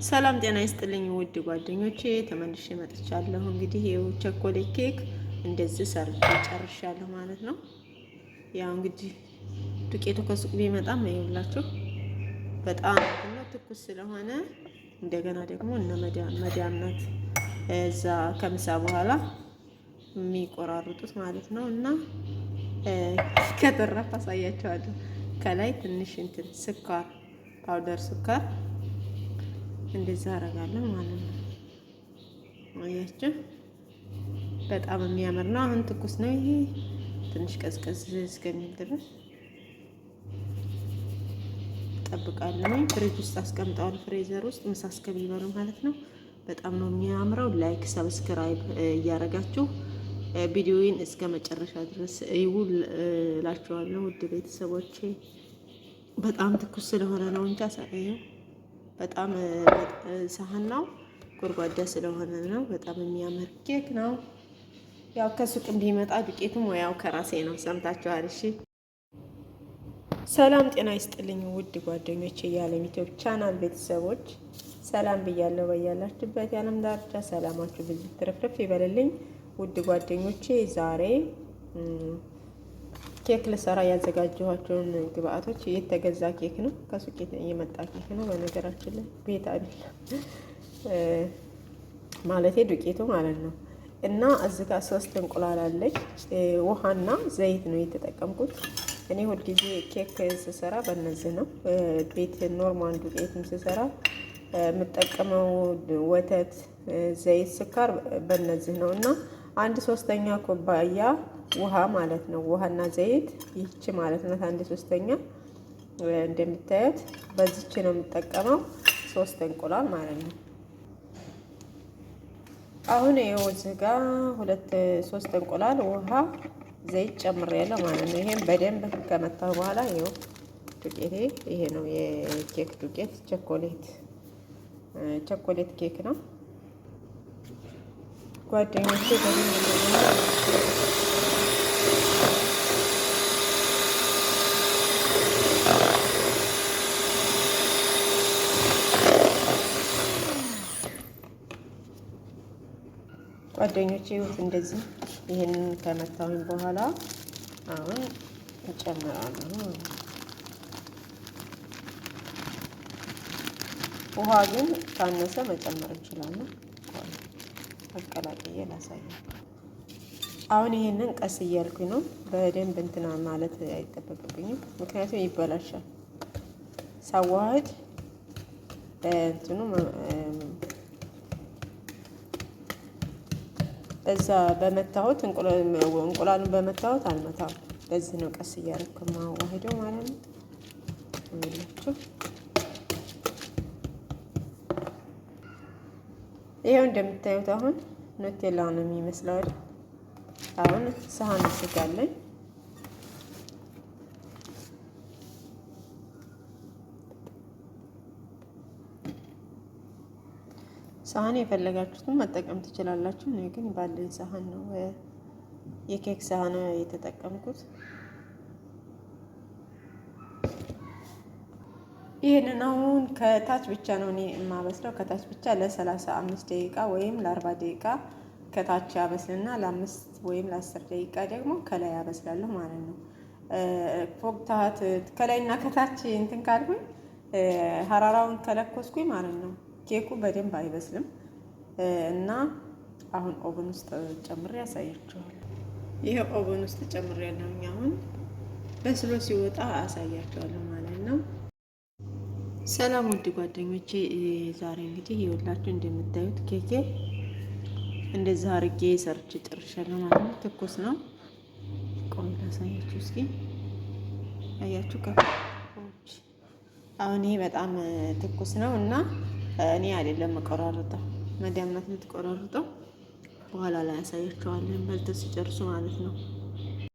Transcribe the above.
ሰላም ጤና ይስጥልኝ ውድ ጓደኞቼ፣ ተመልሼ መጥቻለሁ። እንግዲህ ይኸው ቸኮሌት ኬክ እንደዚህ ሰርቼ ጨርሻለሁ ማለት ነው። ያው እንግዲህ ዱቄቱ ከሱቅ ቢመጣም ይኸውላችሁ በጣም ነው ትኩስ ስለሆነ እንደገና ደግሞ እነ መዳም ናት እዛ ከምሳ በኋላ የሚቆራርጡት ማለት ነው። እና ከተረፈ አሳያቸዋለሁ። ከላይ ትንሽ እንትን ስኳር powder ስኳር እንደዛ አደርጋለሁ ማለት ነው። አያችሁ በጣም የሚያምር ነው። አሁን ትኩስ ነው ይሄ ትንሽ ቀዝቀዝ እስከሚል ድረስ ጠብቃለሁ። ፍሪጅ ውስጥ አስቀምጠዋል፣ freezer ውስጥ ምሳ እስከሚበሉ ማለት ነው። በጣም ነው የሚያምረው። like subscribe እያደረጋችሁ ቪዲዮውን እስከ መጨረሻ ድረስ እዩ እላችኋለሁ ውድ ቤተሰቦቼ። በጣም ትኩስ ስለሆነ ነው እንጂ አሳየው በጣም ሳህን ነው ጎድጓዳ ስለሆነ ነው። በጣም የሚያምር ኬክ ነው። ያው ከሱቅም ቢመጣ ዱቄቱም ያው ከራሴ ነው። ሰምታችኋል። እሺ ሰላም ጤና ይስጥልኝ ውድ ጓደኞቼ የዓለም ዩቲዩብ ቻናል ቤተሰቦች ሰላም ብያለሁ። በያላችሁበት የዓለም ዳርቻ ሰላማችሁ ብዙ ትርፍርፍ ይበልልኝ። ውድ ጓደኞቼ ዛሬ ኬክ ልሰራ ያዘጋጀኋቸውን ግብአቶች የተገዛ ኬክ ነው፣ ከሱቅ የመጣ ኬክ ነው። በነገራችን ላይ ቤት አይደለም ማለቴ ዱቄቱ ማለት ነው። እና እዚህ ጋር ሶስት እንቁላል አለኝ። ውሃና ዘይት ነው የተጠቀምኩት። እኔ ሁልጊዜ ኬክ ስሰራ በእነዚህ ነው። ቤት normal ዱቄትም ስሰራ የምጠቀመው ወተት፣ ዘይት፣ ስኳር በእነዚህ ነው እና 1/3 ኩባያ ውሃ ማለት ነው። ውሃና ዘይት ይህች ማለት ናት። 1/3 እንደምታዩት በዚች ነው የምጠቀመው። ሶስት እንቁላል ማለት ነው። አሁን ይኸው እዚህ ጋር ሁለት ሶስት እንቁላል ውሃ፣ ዘይት ጨምሬያለሁ ማለት ነው። ይሄን በደንብ ከመታሁ በኋላ ይኸው ዱቄቴ ይሄ ነው የኬክ ዱቄት ቸኮሌት ቸኮሌት ኬክ ነው ጓደኞቼ። ጓደኞቼ ይሁት እንደዚህ ይሄንን ከመታሁኝ በኋላ አሁን እጨምራለሁ። ውሃ ግን ካነሰ መጨመር እንችላለን። አቀላቅዬ ላሳያችሁ። አሁን ይሄንን ቀስ እያልኩኝ ነው። በደንብ እንትና ማለት አይጠበቅብኝም፣ ምክንያቱም ይበላሻል። ሳዋህድ እንትኑ በዛ በመታሁት እንቁላሉን በመታሁት አልመታም። በዚህ ነው ቀስ እያደረኩ ማዋህደው ማለት ነው። ይኸውላችሁ ይኸው እንደምታዩት አሁን ኖቴላ ነው የሚመስለው አይደል? አሁን ሰሃን እዝጋለኝ። ሳህን የፈለጋችሁትን መጠቀም ትችላላችሁ። እኔ ግን ባለኝ ሳህን ነው የኬክ ሳህን የተጠቀምኩት። ይህንን አሁን ከታች ብቻ ነው እኔ የማበስለው። ከታች ብቻ ለ35 ደቂቃ ወይም ለ40 ደቂቃ ከታች አበስልና ለ5 ወይም ለ10 ደቂቃ ደግሞ ከላይ አበስላለሁ ማለት ነው። ፎቅታት ከላይና ከታች እንትን ካልኩኝ ሀራራውን ከለኮስኩኝ ማለት ነው ኬኩ በደንብ አይበስልም እና አሁን oven ውስጥ ጨምሬ ያሳያችኋል። ይሄ oven ውስጥ ጨምሬ ያለሁኝ አሁን በስሎ ሲወጣ አሳያችኋለሁ ማለት ነው። ሰላም ውድ ጓደኞቼ፣ ዛሬ እንግዲህ ይኸውላችሁ እንደምታዩት ኬኬ እንደዛ አርጌ ሰርቼ ጨርሻለሁ ማለት ነው። ትኩስ ነው። ቆይ ላሳያችሁ እስኪ። አያችሁ ከፎች አሁን ይሄ በጣም ትኩስ ነው እና እኔ አይደለም መቆራርጠው መዳም ናት የምትቆራርጠው። በኋላ ላይ ያሳያቸዋለን በልተው ሲጨርሱ ማለት ነው።